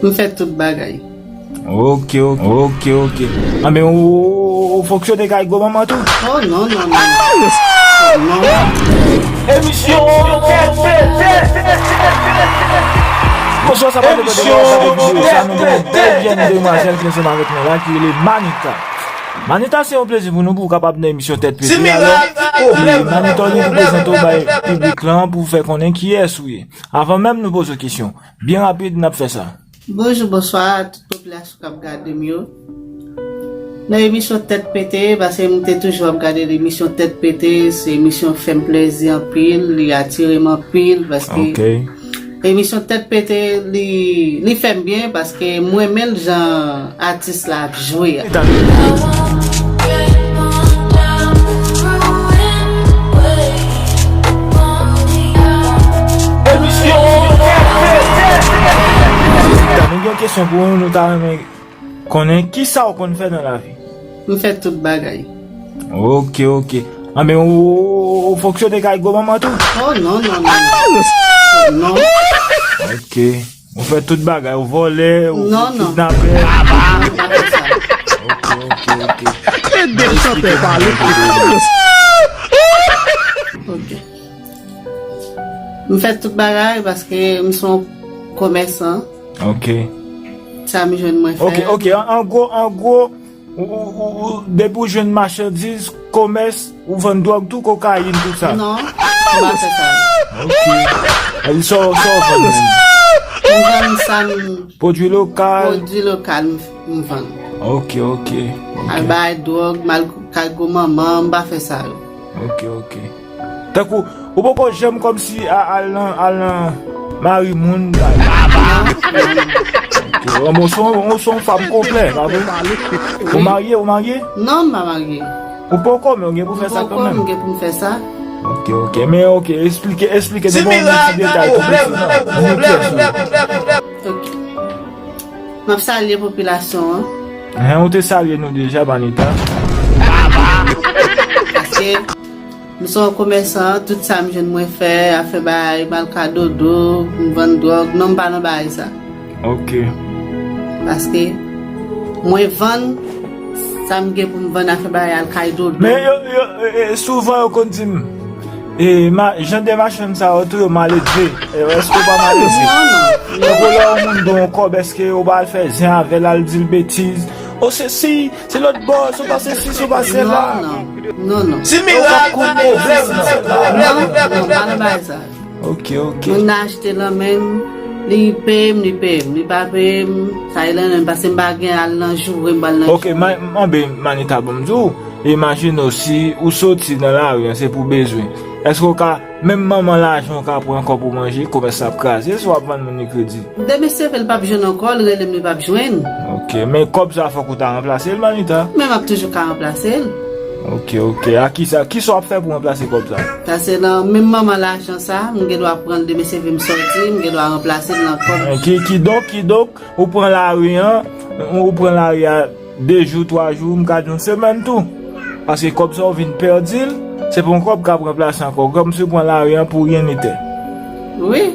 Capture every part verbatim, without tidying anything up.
M fè tout bagay. Ok, ok, ok, ok. Anben, ou, ou, ou fonksyone kay gwo manman tou? Oh, non, non, non, non. Non. Emisyon tèt pete. Bonswa, sa pa depann de lè w ap gade videyo sa, nou gen yon bèl jèn demwazèl ki ansanm avèk nou la, ki rele Manita. Manita, se yon plezi pou nou, pou w kapab nan emisyon tèt pete. Alò, e, Manita, ou gen pou prezante w bay piblik lan, pou fè konnen kiyès ou ye. Avan menm nou poze w kesyon, byen rapid, n ap fè sa. Bonjou, bonswa a tout popilasyon k ap gade m yo. Nan emisyon Tèt Pete, paske m te toujou ap gade emisyon Tèt Pete, se emisyon k fè m plezi anpil, li atire m anpil, paske Ok. emisyon Tèt Pete, li, li fè m byen, paske m renmen l jan atis la ap jwe a. Anita, nou gen yon kesyon pou ou, nou ta renmen konnen kisa w konn fè nan lavi? M fè tout bagay. Ok, ok. Anben, ou, ou, ou fonksyone kay gwo manman tou? Oh, non, non, non, non. Non. Ok. Ou fè tout bagay, ou vòlè, ou Non, non. kidnapè. M pa fè sa. Ok, ok, ok. E de chantè pale. Ok. M fè tout bagay paske m se yon komèsan. Ok. Sa m jwenn mwen fè. Ok, ok. An, an gwo, an gwo, ou, ou, ou, ou, depi w jwenn machandiz, komès, ou vann dwòg tou, kokayin, tout sa. Non, m pa fè sa. Ok. Sa di sa w, sa w vann menm? M vann sa m Pwodui lokal. Pwodui lokal m, m vann. Ok, ok, ok. Al bay dwòg, m al kay gwo manman, m pa fè sa yo. Ok, ok. Tankou, ou poko janm kòmsi a-, al nan, al nan mari moun, bay. Ok, bon, bon, se yon, se yon fanm konplè, pa vre? Ou marye, ou marye? Non, m pa marye. Ou poko, men ou gen pou fè sa kanmenm. M gen pou m fè sa. Ok, ok. Men ok, eksplike, eksplike nou bon ti detay tou piti. Ok. M ap salye popilasyon an. Hen, ou te salye nou deja, Manita. Paske m se yon komèsan, tout sa m jwenn mwen fè, afè bay, m al ka dodo, m vann dwòg, non, m pa nan bagay sa. Ok. Paske mwen vann sa m gen pou m vann, afè bay al kay dodo. Men yo, yo, e, e, souvan yo konn di m, e, ma-, jan de machann sa yo tou yo maledve. E, èske ou pa maledve? Non, non. Tankou lè yon moun gen yon kòb, èske ou pa al fè zen avè l, al di l betiz? O sesi, se lòt bò, se pa sesi, se pa sela. Non, non. Non, non. Ti mirak, pwoblèm nan. Non, non, pa nan bagay sa. Ok, ok. Moun nan achte nan men m, li peye m, li peye m, li pa peye m, sa rele nan men m, paske m pa gen al nan joure, m pral nan joure. Ok, ma-, m anbe Manita, bon, m di w, imajine w si ou soti nan lari an, se pou bezwen. Èske w ka, menm manman lajan w ka pran ankò pou manje, komès la ap kraze, si w ap vann moun li kredi? Demen se vre, l p ap jwenn ankò, l rele m, li p ap jwenn. Ok, men kòb sa fòk ou ta ranplase l, Manita. Men m ap toujou ka ranplase l. Ok, ok. A kisa, kisa w ap fè pou ranplase kòb sa? Sa se nan menm manman lajan sa, m gen dwa pran l demen se vre m sòti, m gen dwa ranplase l nan kòb. Eh, ki, kidonk, kidonk, ou pran lari an, ou pran lari a de jou, twa jou, m ka di yon semèn tou. Paske kòb sa ou vin pèdi l, se pa yon kòb k ap ranplase ankò. Kòmsi ou pran lari an pou ryen ni tè. Wi.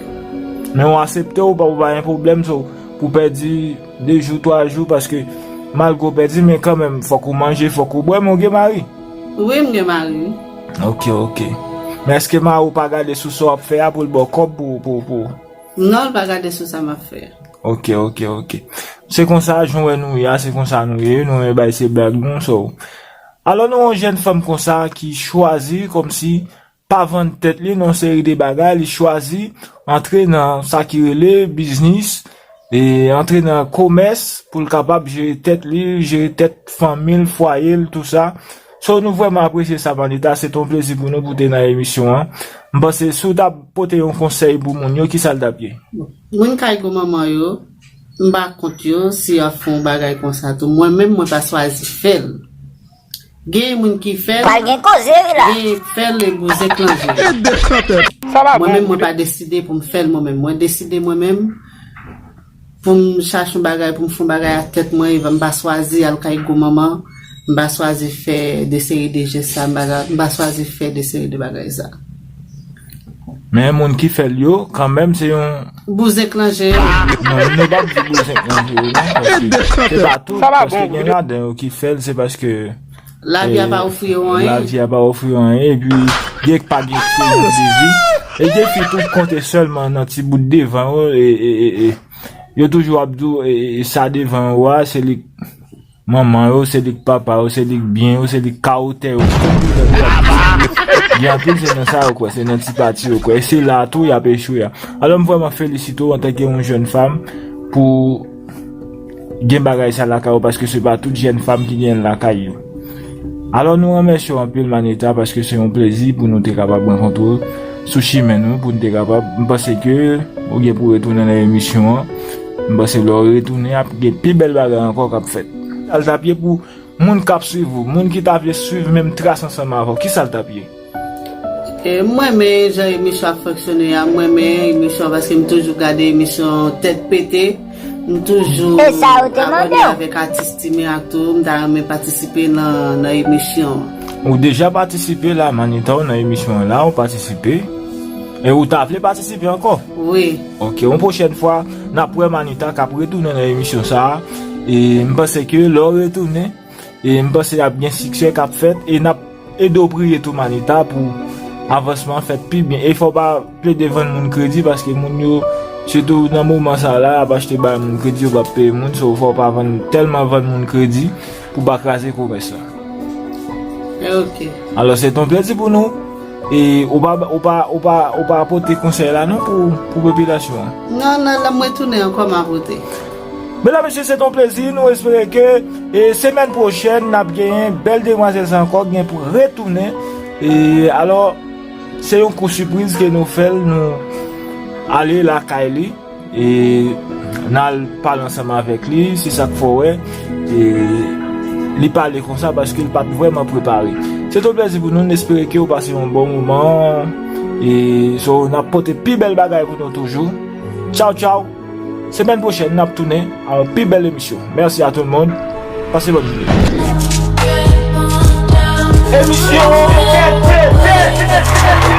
Men ou aksepte, ou pa, ou pa gen pwoblèm, so, pou pèdi de jou, twa jou, paske malgre w pèdi, men kanmenm, fòk ou manje, fòk ou bwè, men ou gen mari? Wi, m gen mari, wi. Ok, ok. Men èske mari w pa gade sou sa w ap fè a pou l ba w kòb pou, pou, pou? Non, l pa gade sou sa m ap fè a. Ok, ok, ok. Se konsa, jan w wè nou ye a, se konsa nou ye, nou renmen bay se blag nou, so. Alò, nou yon jèn fanm konsa ki chwazi kòmsi pa vann tèt li nan yon seri de bagay, li chwazi antre nan sa ki rele biznis, e antre nan komès pou l kapab jere tèt li, jere tèt fanmi l, fwaye l, tou sa. So, nou vrèman apresye sa, Manita, se te yon plezi pou nou pou w te nan emisyon an. M panse si w ta pote yon konsèy pou moun yo, kisa l t ap ye? Moun kay gwo manman yo, m pa kont yo, si y ap fè yon bagay konsa tou. Mwen menm, mwen pa chwazi fè l. Gen moun ki fè l, Pral gen koze, wi, la. Gen fè l e bouzen k lanje. E de chantè. Sa pa bon. Mwen menm, mwen pa deside pou m fè l mwen menm. Mwen deside mwen menm pou m chache yon bagay, pou m fè yon bagay ak tèt mwen, e m pa chwazi al kay gwo manman, m pa chwazi fè de seri de jès sa, m pa, m pa chwazi fè de seri de bagay sa. Men moun ki fè l yo, kanmenm, se yon... Bouzen k nan je yo. Non, nou p ap di bouzen k nan je yo, non, paske se pa tout, paske gen ladan yo ki fè l, se paske lavi a pa ofri yo anyen. Lavi a pa ofri yo anyen, epi gen k pa gen eksperyans de vi. E gen fi tou k konte sèlman nan ti bout devan yo, e, e, e, e yo toujou ap di w, e, e, e sa devan yo a, se li k manman yo, se li k papa yo, se li k byen yo, se li k kawotè yo. Gen anpil se nan sa yo kwè, se nan ti pati yo kwè. E se la tou y ap echwe a. Alò m vrèman felisite w antanke yon jèn fanm pou gen bagay sa lakay ou, paske se pa tout jèn fanm ki gen l lakay yo. Alò nou remèsye w anpil Manita, paske se yon plezi pou nou te kapab rankontre w sou chimen nou, pou nou te kapab, m panse ke ou gen pou retounen nan emisyon an. M panse lè w retounen ap gen pi bèl bagay ankò k ap fèt. Sa l t ap ye pou moun k ap swiv ou, moun ki ta vle swiv menm tras ansanm avè w, kisa l t ap ye? E, m renmen jan emisyon ap fonksyone a, m renmen emisyon paske m toujou gade emisyon Tèt Pete. M toujou abòne avèk atis Timerak tou, m ta renmen patisipe nan, nan emisyon an. Ou deja patisipe la, Manita, w nan emisyon an la, ou patisipe. E ou ta vle patisipe ankò? Wi. Ok, yon pwochèn fwa, n ap wè Manita k ap retounen nan emisyon sa a. E m panse ke lè w retounen, e m panse ap gen siksè k ap fèt, e n ap ede w priye tou Manita pou avansman an fèt pi byen. E fò w pa plede vann moun kredi, paske moun yo, sitou nan moman sa la, ap achte bay moun kredi, yo p ap peye moun, so fò w pa vann, tèlman vann moun kredi pou pa kraze komès la. Ok. Alò, se t on plezi pou nou. E ou pa, ou pa, ou pa, ou pa pote konsèy la non pou, pou popilasyon an? Non, non, lè m retounen ankò, m a pote. Medam, mesye, se t on plezi. Nou espere ke, e, semèn pwochèn, n ap genyen bèl demwazèl sa ankò, gen pou retounen. E, alò, se yon kou sipriz ke nou fè l, nou ale lakay li. E n al pale ansanm avèk li, se sa k fè w wè, e li pale konsa paske l pa t vrèman prepare. Se t on plezi pou nou, n espere ke w pase yon bon moman. E so, n ap pote pi bèl bagay pou nou toujou. Tchaw, tchaw. Semèn pwochèn, n ap tounen a yon pi bèl emisyon. Mèsi a tout moun. Pase bòn jounen. Emisyon Tèt Pete.